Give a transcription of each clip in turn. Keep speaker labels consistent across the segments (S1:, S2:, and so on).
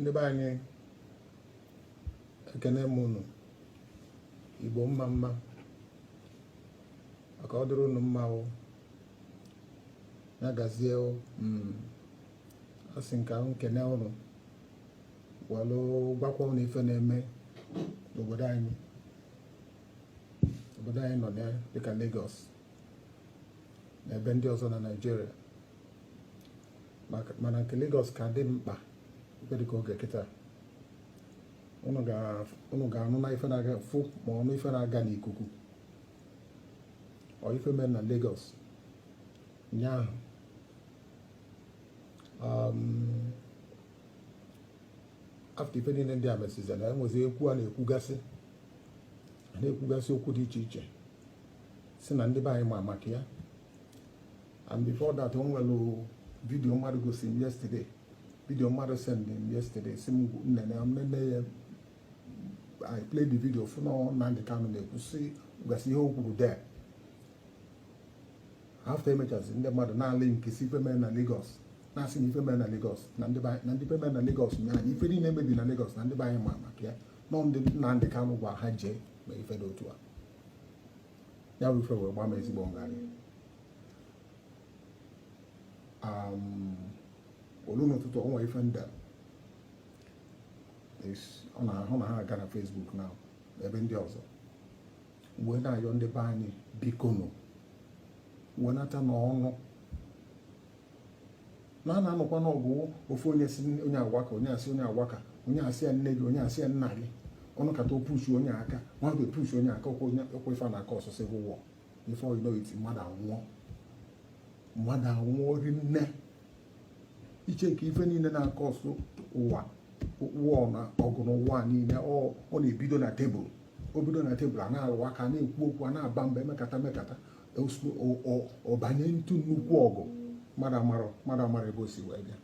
S1: Ndị be anyị, ekene m unu. Igbo, mma mma, maka ọ dịrị unu mma o, ya gazie o. A sị nka nkene unu, walụ gwakwa unu ife na-eme n'obodo anyị, obodo anyị nọ na dịka Lagos na ebe ndị ọzọ na Naịjirịa, mana nke Lagos ka dị mkpa ife dịka oge kịta. Unu ga-anụ na ife na-aga, fụ ma ọnụ ife na-aga n'ikuku. Ọ ife mere na Lagos ụnyaahụ. After ife niile ndị a mesizi na enwezi ekwu a na-ekwugasị okwu dị iche iche si na ndị be anyị ma maka ya. And before that, o nwere video mmadụ gosi m yesterday, video mmadụ send m yesterday, si m nnene nnene ya. I played the video, fụ na Nnamdi Kanu na-ekwu si gasị ihe o kwuru there. After emechazi, ndị mmadụ na-alị nke si ife mere na Lagos, na-asị na ife mere na Lagos na ndị ife mere na Lagos na ife niile emebi na Lagos na ndị be anyị ma maka ya, nọ ndị Nnamdi Kanu gwa ha jee mee ife dị otu a. Ya bụ ife wee gbaa m ezigbo ngarị. Olu n'ụtụtụ, o nwere ife ndị ọ na-ahụ na ha aga na Facebook na ebe ndị ọzọ wee na-ayọ ndị be anyị, bikonu, wenata n'ọnụ na a na-anọkwa n'ọgụ. Ofu onye si onye agwaka, onye asị onye agwaka, onye asị ya nne gị, onye asị ya nna gị, ọnụ kata opush onye aka, nwa bụ push onye aka, ọkwa ife a na-akọ ọsọ civil war. Before you know it, mmadụ anwụọ, mmadụ anwụọ rinne. Iche ka ife niile na-akọ ọsọ ụwa wụọ na ọgụ n'ụwa niile, ọ na-ebido na tebụl. O bido na tebụl, a na-alụ aka, na-ekwu okwu, a na-aba mba, emekata mekata, ọ banye ntụ nnukwu ọgụ. Mmadụ amara, mmadụ amara ebe o si wee bịa.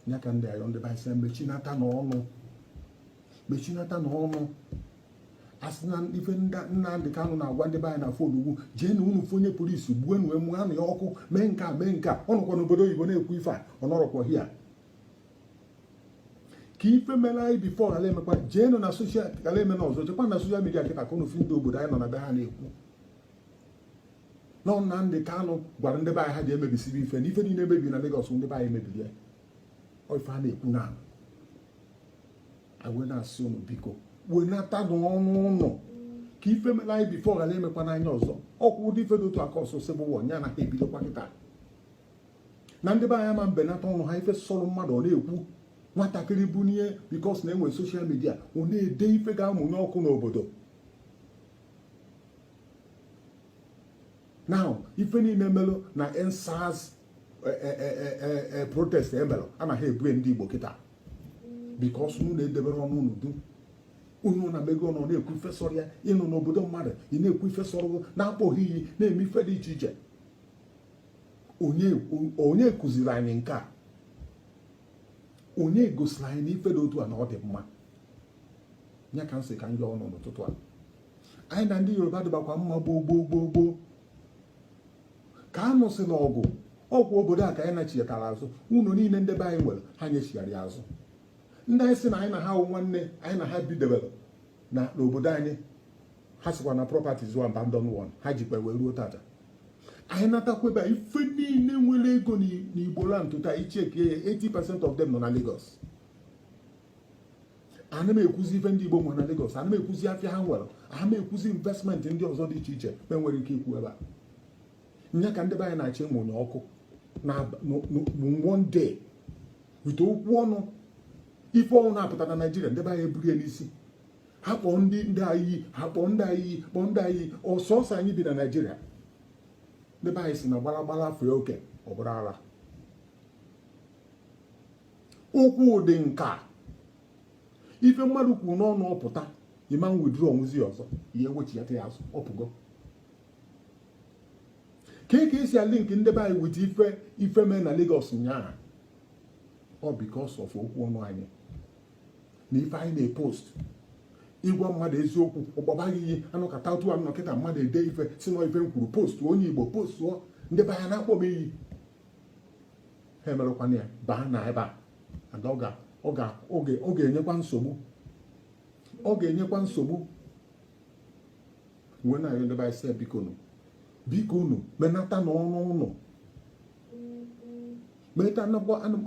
S1: Ya ka ndị ayọ ndị be anyị sị mechinata n'ọnụ, mechinata n'ọnụ. Asị na ife Nnamdị Kanụ na-agwa ndị be anyị na phone ugwu, jee na unu fụ onye polisi, gbuo nu, emu anụ ya ọkụ, mee nke a, mee nke a. Ọ nọkwa n'obodo oyibo na-ekwu ife a, ọ nọrọkwa hia ka ife mere anyị before ghara emekwa. Jeenụ na social, ghara eme na ọzọ. Jekwa na social media nkịta ka unu fi ndị obodo anyị nọ na be ha na-ekwu nọ. Nnamdị Kanụ gwara ndị be anyị ha ji emebisiri ife na ife niile emebiri na Lagos, ndị be anyị mebiri ya. Ọ ife a na-ekwu na anyị na-asị unu, biko, wenata n'ọnụ ụnụ ka ife mere anyị before ghara emekwa n'anya ọzọ. Ọkwụ ụdị ife dị otu aka ọsọ civil war nya anaghị ebidokwa kịta na ndị be anyị ama mbenata ọnụ ha. Ife sọrọ mmadụ ọ na-ekwu, nwatakịrị bunye, because na enwe social media, ọ na-ede ife ga-amụnye ọkụ n'obodo. Now, ife niile melụ na EndSARS protest emelụ, anaghị ebue ndị Igbo kịta, because unu na-edebere ọnụ unu du unu na mego nọ na-ekwu ife sọrọ ya. Ịnọ n'obodo mmadụ, ị na-ekwu ife sọrọ, na-akpọghị iyi, na-eme ife dị iche iche. Onye kụziri anyị nke a? Onye gosiri anyị na ife dị otu a na ọ dị mma? Ya ka m sị ka m yọọ ọnụ n'ụtụtụ a. Anyị na ndị Yoruba dịbakwa mma gboo gboo gboo gboo ka a nụsịrị ọgụ. Ọkwa obodo a ka anyị nachighatara azụ. Unu niile ndị be anyị nwere, ha nyechigharị azụ. Ndị anyị sị na anyị na ha wụ nwanne, anyị na ha bidebere na n'obodo anyị, ha sịkwa na properties one abandon one, ha jikwa wee ruo tata. Anyị natakwa ebe a, ife niile nwere ego n'Igbo land taa, ichekie ya, 80% of them nọ na Lagos. Ana m ekwuzi ife ndị Igbo nwere na Lagos, ana m ekwuzi afịa ha nwere, ana m ekwuzi investment ndị ọzọ dị iche iche ma enwere ike ikwu ebe a. Nya ka ndị be anyị na-achọ ịmụnye ọkụ na one day with okwu ọnụ. Ife ọnwụ na-apụta na Naijiria, ndị be anyị eburu ya n'isi. Ha kpọọ ndị anyị iyi, ha kpọọ ndị anyị iyi, kpọọ ndị anyị iyi. Ọsọsọ anyị bi na Naijiria, ndị be anyị si na gbara gbara fee oke, ọ bụrụ ara. Okwu dị nka, ife mmadụ kwuru n'ọnụ ọpụta, ịma withdraw onwuzi ọzọ, ihe ewechighata ya azụ, ọpụgo. Ka esi alink ndị be anyị with ife mee na Lagos nyaa? Ọ because of okwu ọnụ anyị na ife anyị na-epost. Ịgwa mmadụ eziokwu, ọgbabaghị iyi. Anọkata otu anọ kịta, mmadụ ede ife si na ife m kwuru, post, onye Igbo postuo, ndị be anyị na-akpọ m iyi. Ha emerekwana ya baa na ebe a and ọ ga Ọ ga-enyekwa nsogbu, ọ ga-enyekwa nsogbu. Wee na-arịọ ndị be anyị sị, biko nụ, biko unu menata n'ọnụ ụnụ, menata.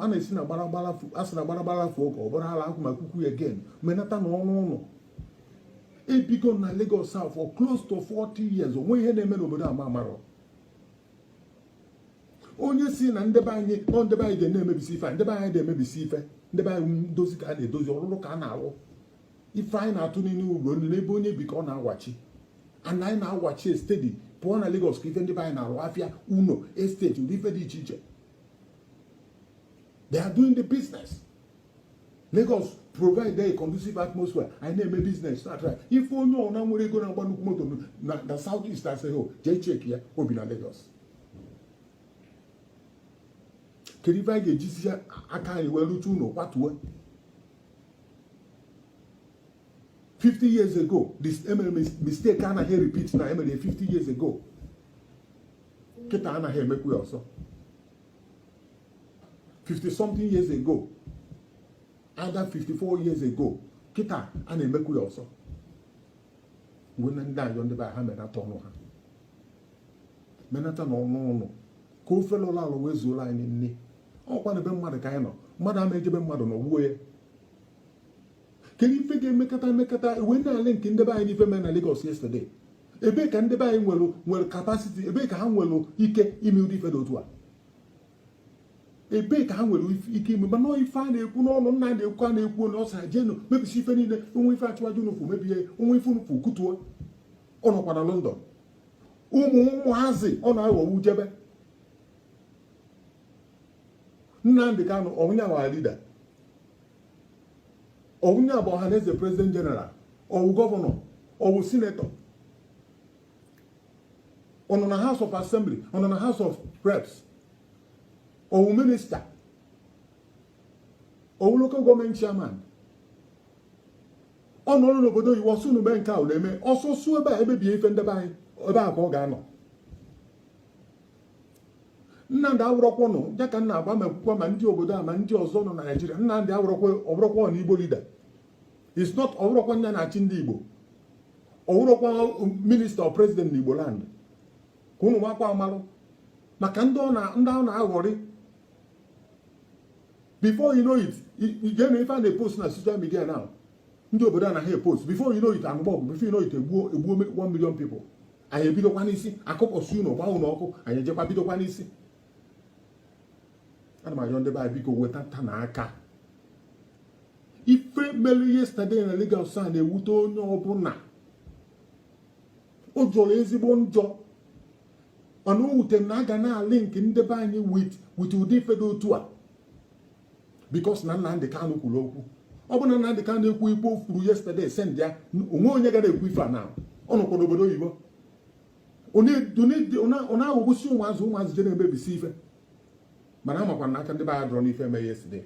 S1: A na-esi na gbara gbara, a sị na gbara gbara fuo ka ọ bụrụ ala akwụ ma kwukwu ya again. Menata n'ọnụ ụnụ. Ebigo na Lagos South for close to 40 years, onwe ihe na-eme n'obodo ama amarọ. Onye si na ndebe anyị nọ, ndebe anyị ga na-emebisi ife, ndebe anyị na-emebisi ife, ndebe anyị ndozi ka a na-edozi, ọrụrụ ka a na-arụ. Ife anyị na-atụ n'ime ugbo n'ebe onye bi ka ọ na-awachi, and anyị na-awachi steady. Pụọ na Lagos ka ife ndị be anyị na-arụ, afịa, ụlọ, estate, ụdị ife dị iche iche. They are doing the business. Lagos provide a conducive atmosphere, anyị na-eme business na try. Ife onye ọna nwere ego na-agba nnukwu moto na South East asịghị o jee check ya, obi na Lagos. Kedu ife anyị ga-ejizi aka anyị wee rute ụlọ kwatuo? 50 years ago, this emere mistake anaghị repeat na emere 50 years ago. Kịta anaghị emekwu ya ọzọ. 50 something years ago, either 54 years ago, kịta a na-emekwu ya ọzọ. Mgbe na ndị ayọ ndị be ha menata ọnụ ha, menata n'ọnụ ụnụ, ka ofe lụrụ alụ wee zuoro anyị nne. Ọkwa na ebe mmadụ ka anyị nọ, mmadụ ama ejebe mmadụ na ogbuo ya. Kedu ife ga-emekọta emekọta wee na-ale nke ndị be anyị n'ife mere na Lagos yesterday? Ebee ka ndị be anyị nwere capacity? Ebee ka ha nwere ike ime ụdị ife dị otu a? Ebee ka ha nwere ike ime? Mana ife a na-ekwu n'ọnụ nna na-ekwu, a na-ekwu na ọ sara jenu mebisi ife niile, onwe ife achụwaji unu fụ mebie, onwe ife unu fụ kutuo. Ọ nọkwa na London, ụmụ ụmụazị ọ na-aghọgbu jebe. Nnamdi Kanu, onye our leader, onye bụ Ọhaneze president general, ọwụ governor, ọwụ senator, ọ nọ na House of Assembly, ọ nọ na House of Reps, ọwụ minister, ọwụ local government chairman, ọ nọrọ n'obodo oyibo, ọsọ unu mee nke a na-eme ọsọ sụ ebe a emebie ife ndebe anyị, ebe a ka ọ ga-anọ. Nnamdị awụrọkwanụ ya ka nna agba ma ekwukwa ma ndị obodo a ma ndị ọzọ nọ na Naịjirịa. Nnamdị awụrọkwa, ọbụrọkwa na Igbo leader is not, ọbụrọkwa nya na-achị ndị Igbo, ọwụrọkwa minister or president na Igbo land. Ka unu makwa amalụ maka ndị ọ na-aghọrị. Before you know it, ị na ife a na-epost na social media now, ndị obodo anaghị epost. Before you know it, anụgba ọgụ. Before you know it, egbuo egbuo 1 million people. Anyị ebidokwa n'isi, akụkọsi unu, gbaa unu ọkụ, anyị ejekwa bidokwa n'isi. Ana m ayọ ndị be anyị, biko wetata na aka. Ife mere yesterday na Lagos a na-ewute onye ọbụla. O jọrọ ezigbo njọ, mana o wutere na a ga na-alink ndị be anyị with ụdị ife dị otu a, because na Nnamdi Kanu kwuru okwu. Ọ bụ na Nnamdi Kanu ekwu ikpe o kwuru yesterday, send ya onwe onye gara ekwu ife a na ọ nọkwa n'obodo oyibo, ọ na-aghọgbusi ụmụazị, ụmụazị je na-emebisi ife. Mana amakwa na aka ndị be anyị dọrọ n'ife eme yesterday.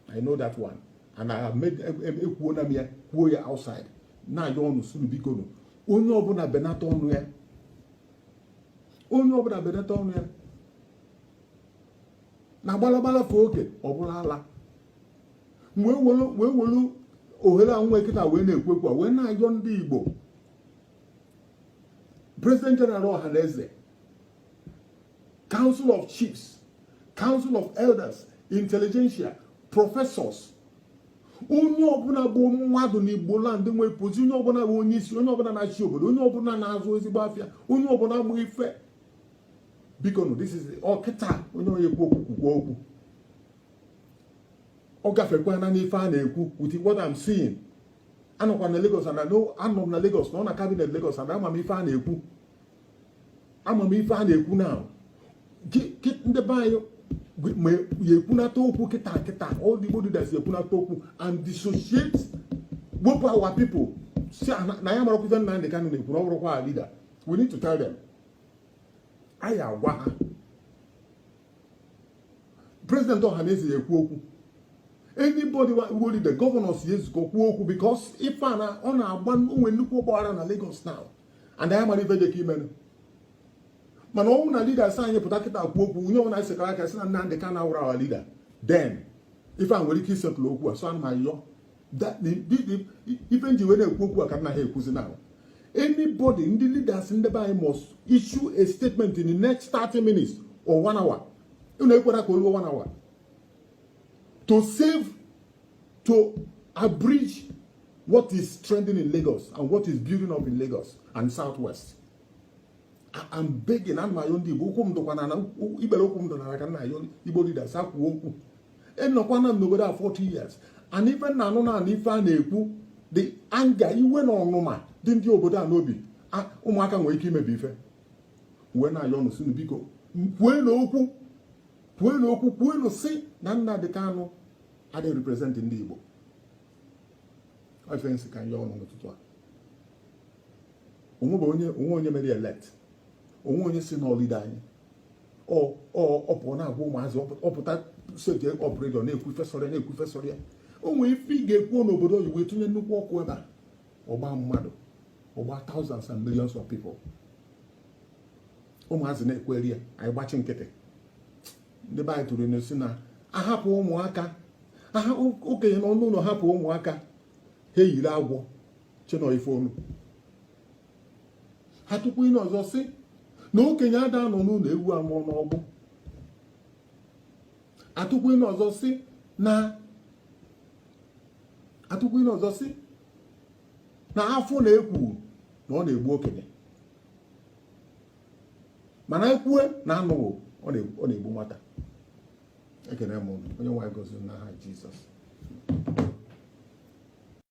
S1: I know that one, and I have made, ekwuo na m ya, kwuo ya outside, na-ayọ ọnụ sunu, biko nụ, onye ọbụla benata ọnụ ya, onye ọbụla benata ọnụ ya na gbalagbala fee oke ọ bụla ala. Wee welu ohere a nwe kịta wee na-ekwu ekwu a, wee na-ayọ ndị Igbo, President General Ọhaneze, Council of Chiefs, Council of Elders, intelligentsia, professors, onye ọbụla bụ mmadụ n'Igbo land nwee pozi, onye ọbụla bụ onye isi, onye ọbụla na-achị obodo, onye ọbụla na-azụ ezigbo afịa, onye ọbụla bụ ife, biko nụ, this is ọkịta onye onye ekwu okwu kwukwa okwu. Ọ gafekwana n'ife a na-ekwu. With what I'm seeing, anọkwa na Lagos and anọ m na Lagos, nọ na cabinet Lagos, and ama m ife a na-ekwu, ama m ife a na-ekwu now. Ndị be anyị ma ya ekwunata okwu kịta kịta. All the Igbo leaders ekwunata okwu and dissociate, wepụ our people, si na ya marakwa ife Nnamdi Kanu na-ekwu na ọ bụrụkwa our leader. We need to tell them. Anyị agwa ha, President Ọhaneze ya ekwu okwu, anybody Igbo leader, governors ya ezukọ kwuo okwu, because ife a na ọ na-agba onwe nnukwu ọgbaghara na Lagos now, and anyị mara ife dị ka imenụ. Mana ọnwụ na leaders anyị pụta kịta kwuo okwu, onye ọbụla sekara aka sị na Nnamdi Kanu awụrụ our leader, then Ife a nwere ike isetụlụ okwu a. So ana m ayọ, ife nji wee na-ekwu okwu a ka nna ha ekwuzi na anybody, ndị leaders, ndị be anyị must issue a statement in the next 30 minutes or one hour. Unu ekwera ka o ruo one hour to save, to abridge what is trending in Lagos and what is building up in Lagos and Southwest. I am begging, ana m ayọ ndị Igbo, ụkwụ m dụkwa na ikpere, ụkwụ m dọnara ka nna ayọ Igbo leaders akwuo okwu. Enọkwana m n'obodo a 40 years and ife na anụ na ife a na-ekwu, the anger, iwe na ọnụma dị ndị obodo a n'obi, ụmụaka nwere ike imebi ife wee na-ayọ ọnụ sinu, biko kwuo okwu, kwuo okwu, kwuo si na Nnamdi Kanu adịghị represent ndị Igbo. Ife nsị ka nye ọnụ n'ụtụtụ a, onwe onye, onwe onye mere elect, onwe onye si n'ọlide anyị, ọ pụọ na-agwa ụmụazị, ọpụta stage up radio na-ekwu ifesọrọ ya, na-ekwu ifesọrọ ya. O nwere ife ị ga-ekwu n'obodo oyibo, etinye nnukwu ọkụ ebe a, ọgba mmadụ, ọgba thousands and millions of people. Ụmụazị na-ekweri ya, anyị gbachi nkịtị. Ndị be anyị tụrụ n'osi na ahapụ ụmụaka aha okenye n'ọnụ ụlọ, hapụ ụmụaka ha eyiri agwọ chenọ ife onu ha. Tupu ihe ọzọ si na okenye ada nọ n'ụlọ, ewu amụọ n'ọgbụ. Atụkwu ihe ọzọ si na, atụkwu ihe ọzọ si na afọ na-ekwu na ọ na-egbu okenye, mana ekwue na anụghị, ọ na-egbu nwata. Ekene m unu. Onye nwe anyị gọzie n'aha Jizọs.